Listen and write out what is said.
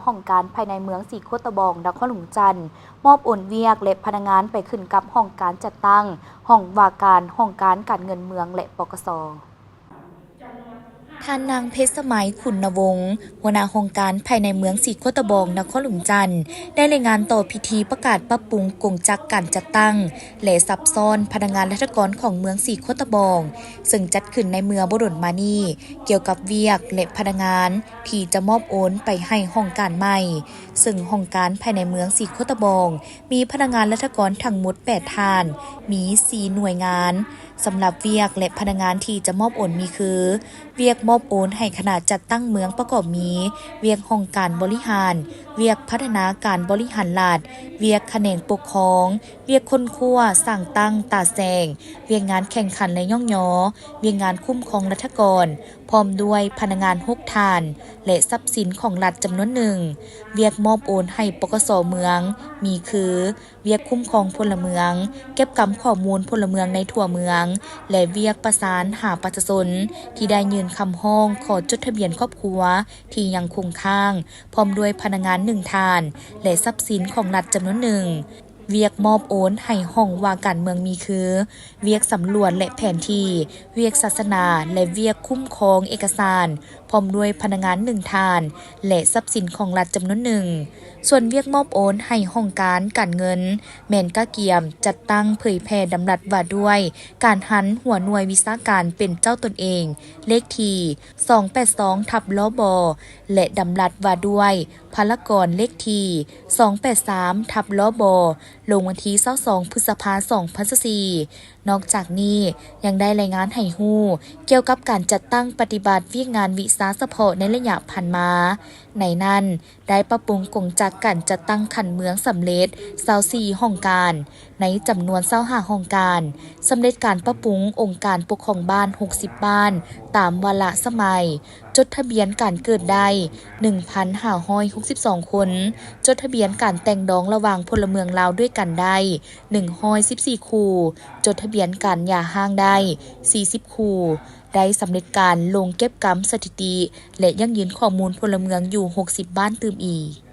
ຫ້ອງການພາຍໃນເມືອງສີໂຄດຕະບອງ ນະຄອນຫຼວງວຽງຈັນ ມອບໂອນວຽກ ແລະ ພະນັກງານໄປຂຶ້ນກັບຫ້ອງການຈັດຕັ້ງ, ຫ້ອງວ່າການ, ຫ້ອງການການເງິນເມືອງ ແລະ ປກສ. ທ່ານນາງ ເພັດສະໄໝ ຂຸນນະວົງ ຫົວໜ້າຫ້ອງການພາຍໃນເມືອງສີໂຄດຕະບອງ ນະຄອນຫຼວງວຽງຈັນ ໄດ້ລາຍງານຕໍ່ພິທີປະກາດປັບປຸງກົງຈັກການຈັດຕັ້ງ ແລະ ສັບຊ້ອນພະນັກງານລັດຖະກອນຂອງເມືອງສີໂຄດຕະບອງ ເຊິ່ງຈັດຂຶ້ນໃນເມື່ອບໍ່ດົນມານີ້ ກ່ຽວກັບວຽກ ແລະ ພະນັກງານທີ່ຈະມອບໂອນໄປໃຫ້ຫ້ອງການໃໝ່, ເຊິ່ງຫ້ອງການພາຍໃນເມືອງສີໂຄດຕະບອງ ມີພະນັກງານລັດຖະກອນທັງໝົດແປດທ່ານ, ມີສີ່ໜ່ວຍງານ. ສຳລັບວຽກ ແລະ ພະນັກງານທີ່ຈະມອບໂອນມີຄື: ວຽກມອບໂອນໃຫ້ຄະນະຈັດຕັ້ງເມືອງປະກອບມີ ວຽກຫ້ອງການບໍລິຫານ, ວຽກພັດທະນາການບໍລິຫານລັດ, ວຽກຂະແໜງປົກຄອງ, ວຽກຄົ້ນຄວ້າ, ສ້າງຕັ້ງ, ຕາແສງ, ວຽກງານແຂ່ງຂັນ ແລະ ຍ້ອງຍໍ, ວຽກງານຄຸ້ມຄອງລັດຖະກອນ ພ້ອມດ້ວຍພະນັກງານຫົກທ່ານ ແລະ ຊັບສິນຂອງລັດຈຳນວນໜຶ່ງ. ວຽກມອບໂອນໃຫ້ ປກສ ເມືອງ ມີຄື: ວຽກຄຸ້ມຄອງພົນລະເມືອງ, ເກັບກຳຂໍ້ມູນພົນລະເມືອງໃນທົ່ວເມືອງ ແລະ ວຽກປະສານຫາປະຊາຊົນທີ່ໄດ້ຍື່ນຄຳຮ້ອງຂໍຈົດທະບຽນຄອບຄົວທີ່ຍັງຄົງຄ້າງ ພ້ອມດ້ວຍພະນັກງານໜຶ່ງທ່ານ ແລະ ຊັບສິນຂອງລັດຈຳນວນໜຶ່ງ. ວຽກມອບໂອນໃຫ້ຫ້ອງວ່າການເມືອງມີຄື: ວຽກສຳຫຼວດ ແລະ ແຜນທີ່, ວຽກສາສະໜາ ແລະ ວຽກຄຸ້ມຄອງເອກະສານ ພ້ອມດ້ວຍພະນັກງານໜຶ່ງທ່ານ ແລະ ຊັບສິນຂອງລັດຈຳນວນໜຶ່ງ. ສ່ວນວຽກມອບໂອນໃຫ້ຫ້ອງການການເງິນ ແມ່ນກະກຽມຈັດຕັ້ງເຜີຍແຜ່ດຳລັດວ່າດ້ວຍການຫັນຫົວໜ່ວຍວິຊາການເປັນເຈົ້າຕົນເອງ ເລກທີສອງແປດສອງທັບ ລບ ແລະ ດຳລັດວ່າດ້ວຍພະລາກອນ ເລກທີສອງແປດສາມທັບ ລບ ລົງວັນທີຊາວສອງ ພຶດສະພາ ສອງພັນຊາວສີ່. ນອກຈາກນີ້ ຍັງໄດ້ລາຍງານໃຫ້ຮູ້ກ່ຽວກັບການຈັດຕັ້ງປະຕິບັດວຽກງານວິຊາສະເພາະໃນໄລຍະຜ່ານມາ. ໃນນັ້ນ ໄດ້ປັບປຸງກົງຈັກການຈັດຕັ້ງຂັ້ນເມືອງສຳເລັດຊາວສີ່ຫ້ອງການ ໃນຈຳນວນຊາວຫ້າຫ້ອງການ, ສຳເລັດການປັບປຸງອົງການປົກຄອງບ້ານຫົກສິບບ້ານຕາມວາລະສະໄໝ, ຈົດທະບຽນການເກີດໄດ້ໜຶ່ງພັນຫ້າຮ້ອຍຫົກສິບສອງຄົນ, ຈົດທະບຽນການແຕ່ງດອງລະຫວ່າງພົນລະເມືອງລາວດ້ວຍກັນໄດ້ໜຶ່ງຮ້ອຍສິບສີ່ຄູ່, ຈົດທະບຽນການຢ່າຮ້າງໄດ້ສີ່ສິບຄູ່, ໄດ້ສຳເລັດການລົງເກັບກຳສະຖິຕິ ແລະ ຢັ້ງຢືນຂໍ້ມູນພົນລະເມືອງຢູ່ຫົກສິບບ້ານຕື່ມອີກ.